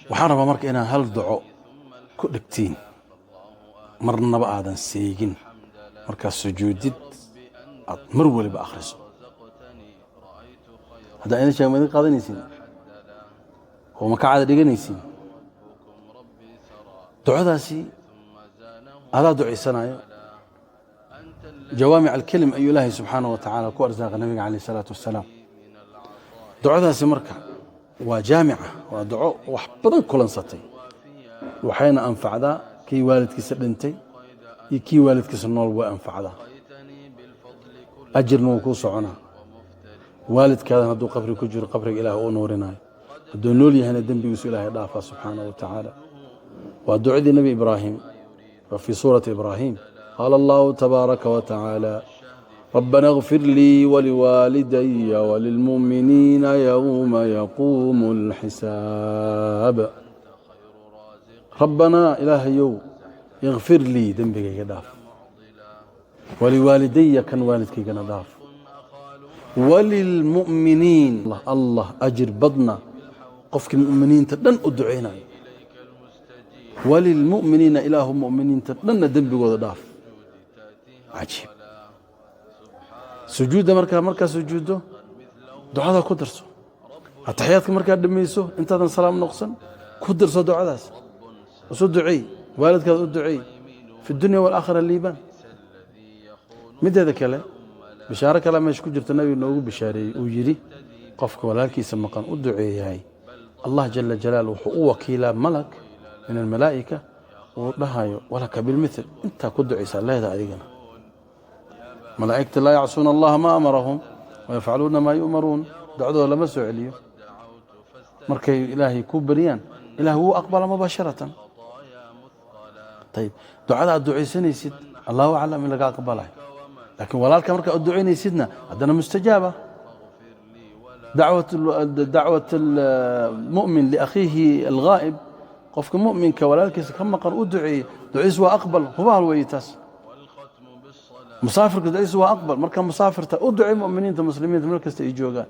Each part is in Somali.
Waxaan rabaa marka inaad hal duco ku dhegtiin, marnaba aadan seegin. Markaad sujuudid aad mar waliba akhriso. Haddaan idin sheeg, ma idin qaadanaysiin oo ma ka caada dhiganaysiin? Ducadaasi adaa ducaysanayo, جوامع الكلم ayuu Ilaahay subxaanaه wa tacaala ku arsaaqa nabiga عليه الصلاة والسلام. Ducadaasi marka waa jaamica, waa duco wax badan kulansatay, waxayna anfacdaa kii waalidkiisa dhintay iyo kii waalidkiisa nool. Way anfacdaa, ajirna wuu kuu soconaa. Waalidkaadan hadduu qabri ku jiro, qabriga Ilaah uu nuurinayo. Hadduu nool yahayna, dembigiisu Ilaahay dhaafaa subxaanaه wa tacaala. Waa ducadii Nebi Ibraahim, wa في سورة إبراهيم قال الله تبارك وتعالى: ربنا اغفر لي ولوالدي وللمؤمنين يوم يقوم الحساب. ربنا, Ilaahayow, اغفر لي, dembigayga dhaaf, ولوالدي, kan waalidkaygana dhaaf, وللمؤمنين. Allah ajir badna qofkii mu'miniinta dhan u ducaynayo. وللمؤمنين, Ilaahu mu'miniinta dhanna dembigooda dhaaf. Cajiib. Sujuudda markaa sujuuddo, ducada ku darso. Ataxiyaadka markaad dhamayso, intaadan salaam noqsan, ku darso ducadaas. Isu duceey, waalidkaada u duceey, في الدنيا والآخرة liibaan. Mideeda kale, bishaaro kalea meesha ku jirta. Nabiga noogu bishaareeyey, uu yidhi: qofka walaalkiisa maqan u duceeyahay, Allah جل جلاله wuxuu u wakiilaa ملك من الملائكة uu dhahayo: ولك بالمثل. Intaa ku ducaysaa leeda adigana. Malaa'igta لا يعصون الله ما أمرهم ويفعلون ما يؤمرون. Dacdooda lama soo celiyo. Markay Ilaahay ku baryaan, Ilaah wuu aqbala مباشرة. Ayib, ducada aad ducaysanaysid, الله أعلم in laga aqbalayo, laakiin walaalka markaa u ducaynaysidna haddana mustajaaba. دعوة المؤمن لأخيه الغائب, qofka mu'minka walaalkiisa ka maqan u duceeye, ducadiis waa aqbal, hubaal weeye taas. Musaafirka ducadiis waa aqbal. Marka musaafirta u ducey, mu'miniinta, muslimiinta meel kasta ay joogaan,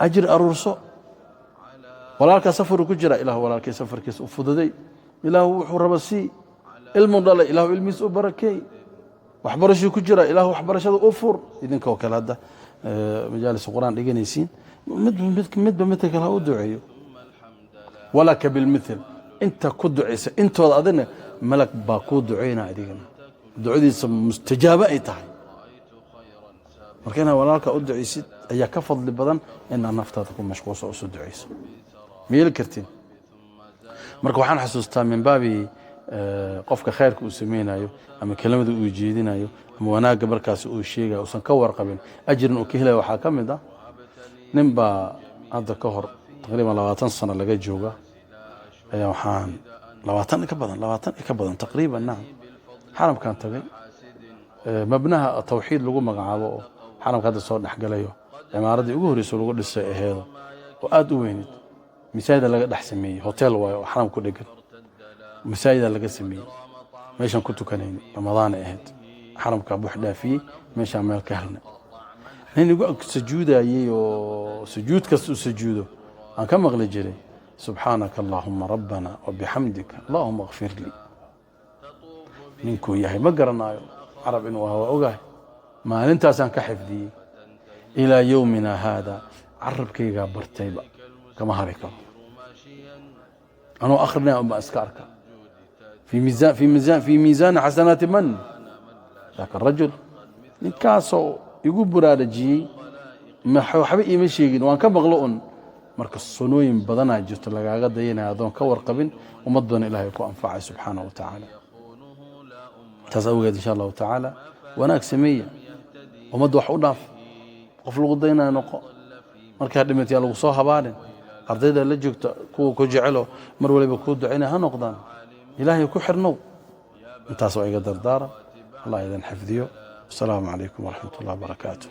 ajir aruurso. Walaalkaa safaru ku jira, Ilah walaalkay safarkiisa u fududay, Ilaahu wuxuu raba sii. Ilmu dhalay, Ilahu ilmihiis u barakeey. Waxbarashuu ku jira, Ilahu waxbarashada u fur. Idinkoo kale hadda majaalis qur-aan dhiganaysiin, midba midka kale ha u duceeyo. ولك بالمثل, inta ku ducaysa intooda adina malag baa kuu duceynaa, adigana ducadiisa mustajaabo ay tahay. Marka inaad walaalka u ducaysid ayaa ka fadli badan inaad naftaada ku mashquulso oo isu ducayso. Ma yeeli kartiin? Marka waxaan xasuustaa, من باب qofka khayrka uu sameynayo ama kelimada uu jeedinayo ama wanaagga markaas uu sheegayo uusan ka warqabin, ajirna uu ka helayo, waxaa ka mid ah nin baa hadda ka hor, taqriiban 20 sano laga jooga, ayaa waxaan 20 ka badan, 20 ka badan taqriiban, nacam, xaramkaan tagay, mabnaha Tawxiid lagu magacaabo oo xaramka hadda soo dhexgalayo, cimaaraddii ugu horreysay lagu dhisay aheedo oo aada u weyneyd. Masaajida laga dhex sameeyey, hotel waayo oo xaram ku dhegan, masaajida laga sameeyey. Meeshaan ku tukanayna, Ramadaanay ahayd, xaramkaa buux dhaafiyey. Meeshaan meel ka helnay, nin igu ag sujuudayey oo sujuud kasta u sujuudo aan ka maqli jiray: سبحانك اللهم ربنا وبحمدك اللهم اغفر لي. Ninkuu yahay ma garanaayo, carab inuu ahaa waa ogahay. Maalintaasaan ka xifdiyey, إلى يومنا هذا carabkaygaa bartayba, kama hari karo. Anoo akrinaya un baan iska arka في ميزان حسنات من ذاك الرجل. Ninkaasoo igu buraarajiyey, waxba iima sheegin, waan ka maqlo un. Marka sunooyin badanaa jirto lagaaga dayanaya adoon ka warqabin, ummad badan Ilahay ku anfacay subxaanaه wa tacaala. Taas awgeed, insha Allahu tacaala, wanaag sameeya, ummadda wax u dhaaf, qof lagu daynaya noqo. Markaa dhimatyaa lagu soo habaarin. Ardayda la joogta kuwa ku jecelo, mar waliba kuu ducaynaya ha noqdaan. Ilaahay ku xirnow. Intaas waa iga dardaaran. Allah idin xifdiyo. Asalaamu calaykum waraxmat ullah barakaatu.